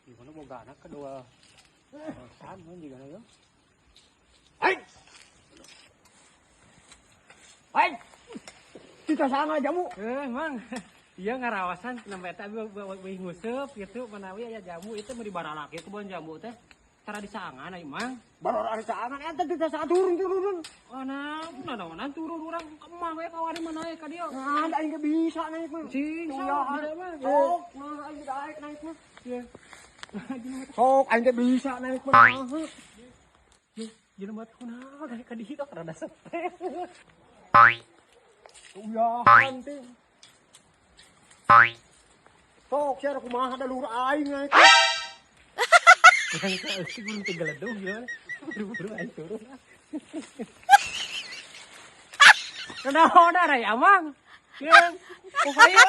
Gimana boga anak kedua sama juga ya. Hai. Hai. Kita sangat jamu. Eh, Mang. Iya, ngarawasan nembe eta abi nguseup gitu, manawi aya jamu itu mau dibaralak kebon jambu teh. Tara disaangan ayo, Mang. Baru ada saangan eta kita sangat turun turun. Oh, nah, nah, turun urang ke emang we kawari mana naik ka dieu. Nah, aing ge bisa naik mah. Cing, Tuh, sok, ya. Bisa mah. Sok, nah aing ge naik naik mah. Iya. Sok, aing ge bisa naik mah. Jelema teh kunaon naik ka dieu rada stres. Uyahan teh. Sok, sia kumaha da luhur aing naik. Urang teh gurung teh geledug gimana. Buru-buru aing turun. Naon aya, Amang? Ya, pokoknya.